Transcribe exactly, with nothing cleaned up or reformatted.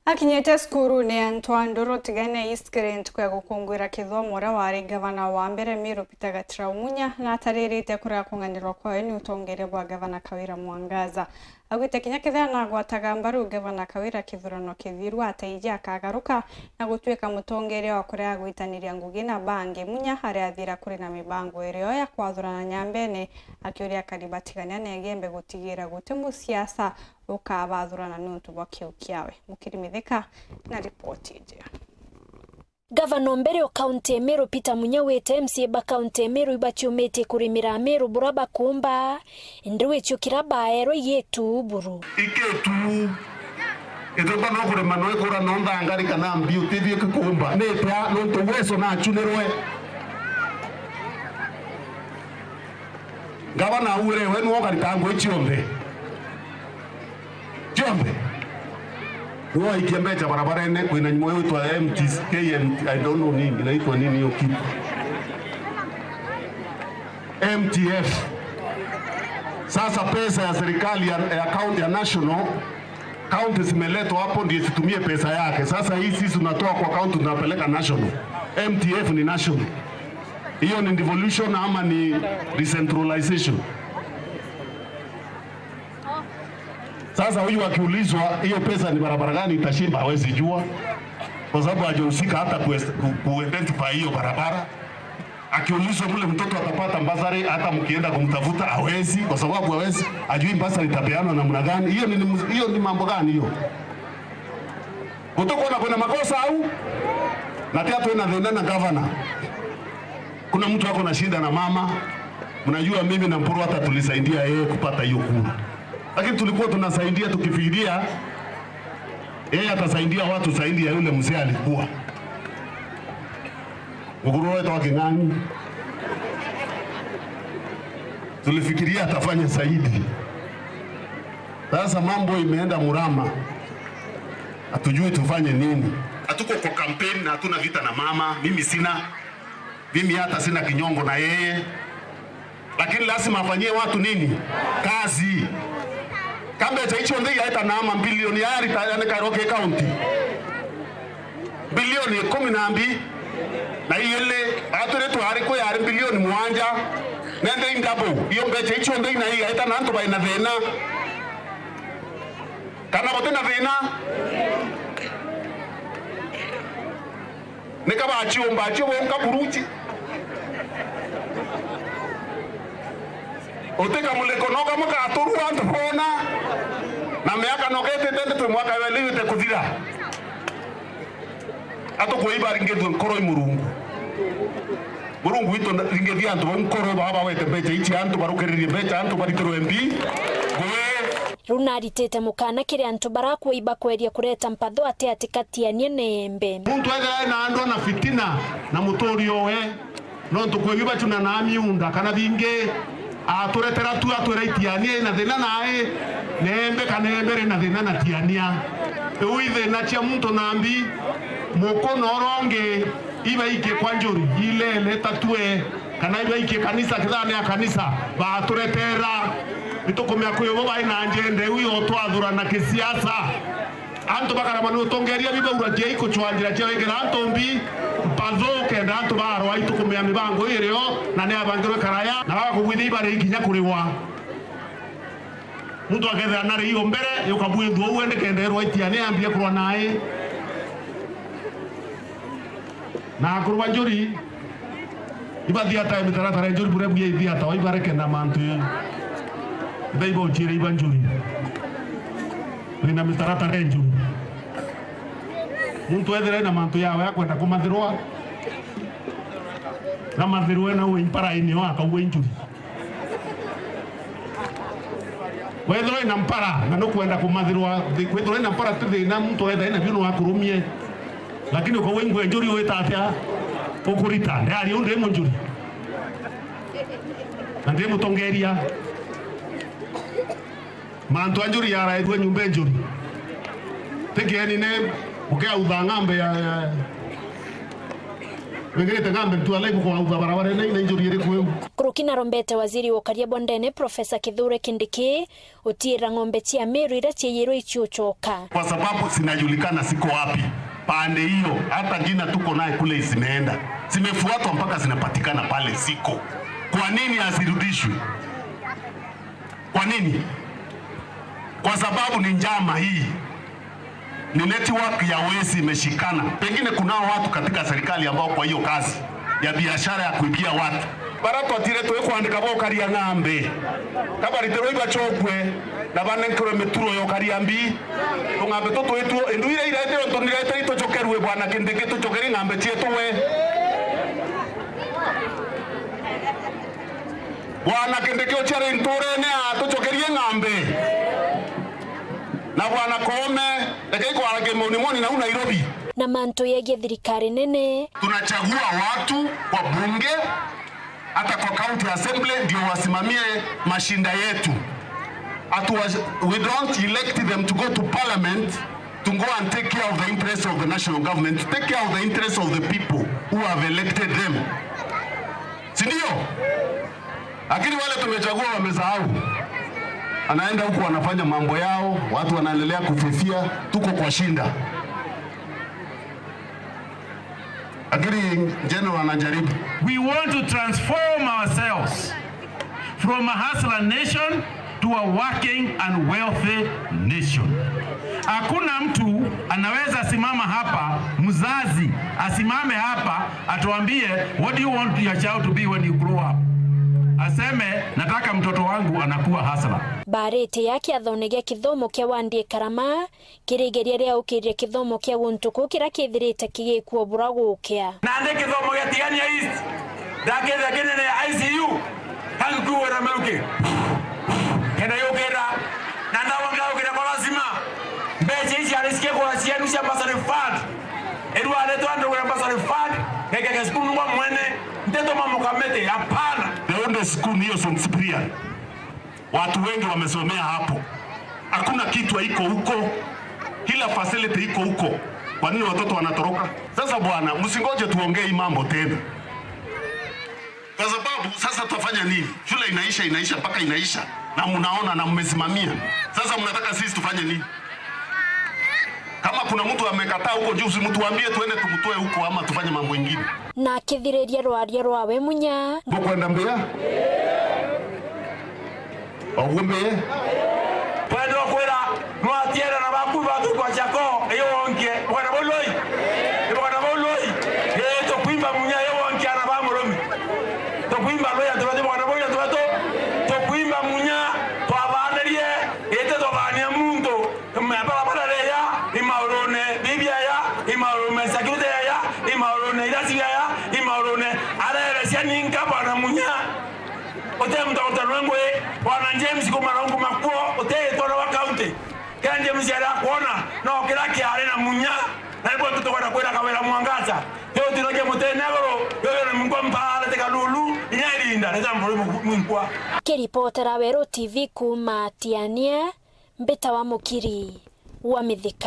Akinyite cukurune ya Ntwanduru Tigania East kiri ntuku ya gukungwira kithomo, uria wari ngavana wa mbere Miru Peter Gatirau Munya na ataririte kurega kunganirwa kwawe ni utongeria bwa Gavana Kawira Mwangaza. Augite kinya kethira nagwataga mbaru Gavana Kawira kithurano kithiru, ataiji akagaruka na gutuika mutongeria wa kurega gwitaniria ngugi na bangi. Munya ari athira kuri na mibango irio ya kwathurana nyambene, akiuria akari ba Tigania na Igembe gutigira guti musiasa ukabathurana niuntu bwa kiu kiawe. Mukiri Mithika na ripoti iji. Gavana o mbere o kaunti ya Meru Peter Munya wite M C A ba kaunti ya Meru ibaciumitie kurimira Ameru bura bakumba, indi wicio kira baerwe igitu buru. Igitu, ituka no kurima no ikura no nthangari kana mbi utithie kikumba. Nitia nuntu Uweso nachunirwe. Gavana aure we nuo ukarita ngui cionthe. Cionthe. Nuo aikia mbeca barabarene kwina nyumo yitwa M T S, K M T, I don't know nini, inaitwa nini hiyo kitu. M T F. Sasa pesa ya serikali ya, ya county ya national, county zimeletwa hapo ndio zitumie pesa yake. Sasa hii sisi tunatoa kwa county tunapeleka national. M T F ni national. Hiyo ni devolution ama ni decentralization? Sasa huyu akiulizwa hiyo pesa ni barabara gani itashimba, hawezi jua kwa sababu hajahusika hata ku, ku, ku identify hiyo barabara. Akiulizwa mule mtoto atapata mbasari, hata mkienda kumtafuta hawezi, kwa sababu hawezi, ajui mbasari itapeanwa namna gani. Hiyo ni, hiyo ni mambo gani hiyo? Kutokuona kuna makosa au? Na pia tuwe na thina na gavana. Kuna mtu ako na shida na mama, mnajua mimi na Mpuru hata tulisaidia yeye kupata hiyo kura, lakini tulikuwa tunasaidia tukifikiria yeye atasaidia watu zaidi ya yule mzee alikuwa. Mukuru wetu wa King'ang'i. Tulifikiria atafanya zaidi. Sasa mambo imeenda murama. Hatujui tufanye nini. Hatuko kwa campaign na hatuna vita na mama. Mimi sina. Mimi hata sina kinyongo na yeye. Lakini lazima afanyie watu nini? Kazi. Ka mbeca icio nthei aita na ama mbilioni ya rita ya nikaroke county. Mbilioni ikumi na mbi na iili, atwire twari kwi yari mbilioni mwanja, nende in double. Iyo mbeca icio nthei na igaita na antu baina thina. Kana buti na thina? Nika baciumba acio bonka buruji. Uti kamuliko no kamwe katurua antu bona, na miaka no ketite ndi twi mwaka weli wite kuthira. Atukwei baringithue nkoro i Murungu. Murungu witu ringithia antu bau nkoro baba bawete mbeca ici antu barukiririe mbeca antu baritirwe mbi. Ngui. Riu naritite mukana kiri antu barakwei bakweria kureta mpatho ati ati ka Tiania na Igembe. Muntu ethira ena andu na fitina na muturio we, nontu kwi bibacuna na miunda kana bingi, aturetera tu atwira i Tiania ina thina nai, na Igembe kana Igembe ri na thina na Tiania. Riu i thina cia muntu na mbi, muku na urongi, ibaikie kwa njuri, ilele tatue, kana ibaikie kanisa kithane ya kanisa, baturetera. Itukumia kwi bo bai na njende iu yo twathurana kisiasa. Antu bakarama ni utongeria bibaura njia ikucwa njira cia wikira antu mbi, mpathu kenda antu barwa itukumia mibango irio na ni abangirwe karaya, na bagakugwithia ibari ikinya kuriwa. Muntu akethira nari iyo mbere, yukabwithua uwe ndikenderwa itia ni ambie kurwa nai. Na akuru ba njuri, ibathiatae mitaratara ya njuri buria bwia ithiatawa ibareke na mantu. Itha ibochire iba njuri. Wina mitaratara ya njuri. Muntu ethire na mantu yawe akwenda kumathirwa. Na mathirwe na uwe impara ini wa akauwe njuri. Wethirwa ina mpara na nukwenda kumathirwa, thi-, wethirwa ina mpara ti thina, muntu wetha ina biu no akurumie. Lakini ukauwe ingwe njuri wita atia ukurita? Ndari u ndi munjuri. Na ndi mutongeria. Mantu a njuri yarairue nyumba e njuri. Tikieni ni ukeautha ng'ambe ya, ya, Wigirite ng'ambe tu alai gukwa utha barabara-ini, na injuri iriku iu? Nkuruki narombete waziri wa ukaria bwa ndene, Professor Kithure Kindiki, utiira ng'ombe cia Meru iria ciiyirwe iciucoka. Kwa sababu zinajulikana ziko wapi. Pande hiyo, hata jina tuko naye kule zimeenda. Zimefuatwa mpaka zinapatikana pale ziko. Kwa nini asirudishwe? Kwa nini? Kwa sababu ni njama hii. Ni network ya wezi imeshikana. Pengine kunao watu katika serikali ambao kwa hiyo kazi ya biashara ya kuibia watu. Bara twatire twi kwandika bokaria ng'ambe. Kabaritirwe ibachokwe na banenkerwe mituro ya ukaria mbi. Tung'ambe tutwitwo, indu iria irete ontu nirete ituchokerwe, bwana Kindiki, tuchokerie ng'ambe cietu we. Bwana Kindiki uciari nturene a, tuchokerie ng'ambe. Na bwana Koome, reke ikwaragia moni moni nau Nairobi. Na mantu yegie thirikari nene. Tunachagua watu kwa bunge, hata kwa county assembly, ndio wasimamie mashinda yetu. Atu wa-, we don't elect them to go to parliament to go and take care of the interests of the national government, to take care of the interests of the people who have elected them. Si ndio? Lakini wale tumechagua wamesahau. Anaenda huko, wanafanya mambo yao, watu wanaendelea kufifia, tuko kwa shinda. Lakini General anajaribu. We want to transform ourselves from a hustler nation to a working and wealthy nation. Hakuna mtu anaweza simama hapa, mzazi asimame hapa atuambie, "What do you want your child to be when you grow up?" Aseme, "Nataka mtoto wangu anakuwa hustler." Barite ya kiathone gia kithomo kia Wandie Karama, kiri igeria ria ukiriria kithomo kia guntu kuu kiria kithirite kigikua bura gukia. Nandi kithomo gia Tigania East, ndakethira kinene ya I C U, kangi kuwira miruki. Kenda yukira, na ndawa ngaukira kwa lazima. Mbeca ici ari cikigura cienu cia bursary fund. Irwaritwe andu gwira bursary fund, gekeke cukuru nungwa mwene, nteto mamukamete, hapana. The only school niyo Saint Cyprian. Watu wengi wamesomea hapo. Hakuna kitu haiko huko. Kila facility iko huko. Kwa nini watoto wanatoroka? Sasa bwana, msingoje tuongee hii mambo tena. Kwa sababu sasa tutafanya nini? Shule inaisha, inaisha, mpaka inaisha. Na mnaona na mmesimamia. Sasa mnataka sisi tufanye nini? Kama kuna mtu amekataa huko juu, si mtuambie tuende tumtoe huko ama tufanye mambo ingine. Na akithiriria rwaria rwawe Munya. Bukwenda mbia? Oguo mbee. Twenda kwira, nwatiere na baku batu kwa chako, iyo wonke, bwana Boloi. Bwana Boloi. Ee, tukwimba Munya, iyo wonke ana ba murumi. Tukwimba Luya, tubato, bwana Boloi, tubato. Tukwimba Munya, twabanirie, ite twabania muntu. Barabara reya, imaurune, Biblia ya, imaurune, security ya, imaurune, irasi ya, imaurune. Arerecia ninka bwana Munya. Uti muntu agutarwe ngui, bwana James Kumara Nguma kuo, uti itwara wa county. Kira James ari akwona, no kira kiari na Munya, na nibwo tutukwenda kwira Kawira Mwangaza. Yo utiragia mutene iguru, yo yo ni mungwa mpara te kalulu, inya irinda, reta mburu mungwa. Kiripotera Weru T V kuma Tiania, mbita wa Mukiri wa Mithika.